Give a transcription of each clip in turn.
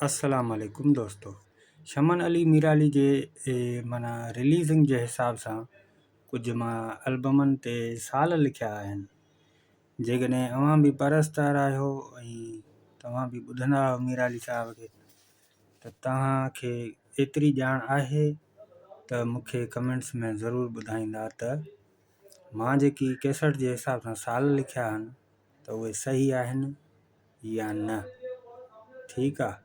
السلام عليڪم دوستو شمن علي ميرالي جي معنيٰ رليزنگ جي حساب سان ڪجهه مان البمن تي سال لکيا آهن جيڪڏهن اوهان به پرستار آهيو ۽ توهان به ٻڌندا آهيو ميرالي صاحب کي ته توهان کي ايتري ڄاڻ آهي ته مون کي ڪمينٽس ۾ ضرور ٻڌائيندا ته مان جيڪي ڪيسٽ جي حساب سان سال لکيا آهن ته اهي صحيح آهن يا نه ٺيڪ آ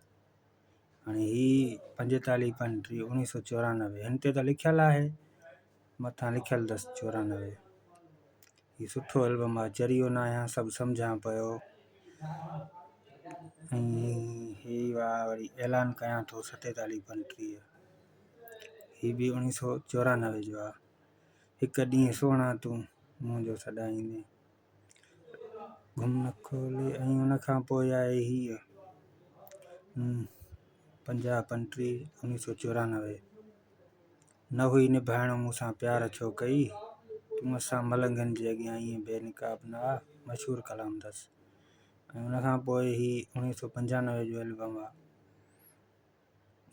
هاڻي هي پنجيتاليهه 35 1994 هن تي ته لکيل آهي مٿان لکيل اٿس 94 هي سٺو البم آ چريو نه آهيان سڀ سمجهان پيو ۽ هي وري اعلان ڪيان ٿو 47 35 هي به 1994 جو آ هڪ ڏينهن سهڻا تون منهنجو سڏائيندين گم نه کولي ۽ ان کان پوء آهي هيء 50 35 1994 نه هئي نڀائڻو مون سان پيار ڇو ڪئي تون اسان ملنگن جي اڳيان ائين بي نقاب نه آ مشهور ڪلام اٿس ۽ ان کان پوء هي 1995 جو البم آ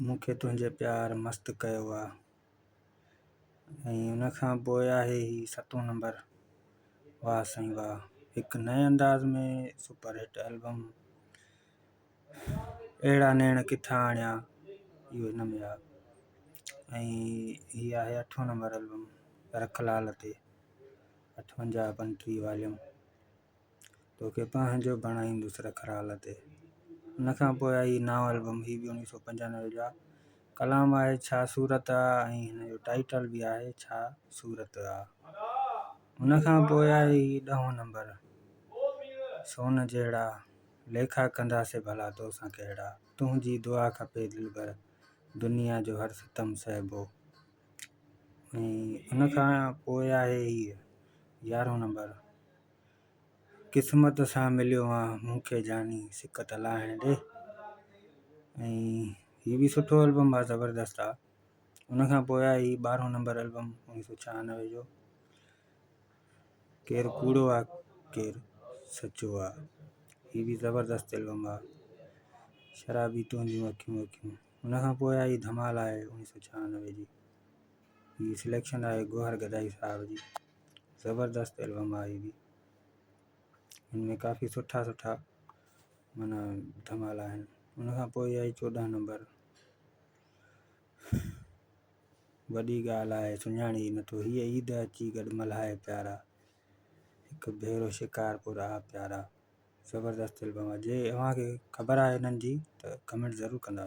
مون کي تنهنجي پيار مست ڪيو آ ۽ ان کان پوء آهي هي ستون نمبر واهه سائين واهه هڪ نئين انداز ۾ سپر هٽ البم اهڙا نيڻ ڪٿان آڻيان اهو هن ۾ آهي ۽ هي آهي اٺون نمبر البم رک لال تي 58 35 واليوم توکي پنهنجو بڻائيندس رکرال تي. ان کان پوء آئي نائون البم هي به 1995 جو آ. ڪلام آهي ڇا صورت آ ۽ هن جو ٽائيٽل به آهي ڇا صورت آ. ان کان پوء آئي هي ڏهون نمبر سون جهڙا ليکا ڪنداسي ڀلا توسان ڪهڙا تنهنجي دعا کپي دلبر دنيا جو هر ستم سهبو ۽ ان کان پوء آهي هي يارهون نمبر قسمت سان مليو آن مون کي جاني سڪ ته لاهڻ ڏي ۽ هي به سٺو البم آ زبردست آ ان کان پوء آهي هي ٻارهون نمبر البم 1996 جو ڪير ڪوڙو آ ڪير سچو آ هي به زبردست البم آ شرابي تنهنجون اکيون اکيون ان کان پوء آئي ڌمال آهي 1996 جي هي سليڪشن آهي گوهر گدائي صاحب جي زبردست البم آهي هي به هن ۾ ڪافي سٺا سٺا معنيٰ ڌمال آهن ان کان پوء آئي 14 نمبر وڏي ڳالهه آهي سڃاڻي ئي نٿو هيء عيد اچي گڏ ملهائي پيارا هڪ ڀيرو شڪارپور آ پيارا زبردست البم آهي جي اوهان کي خبر آهي هنن جي ته ڪمينٽ ضرور ڪندا.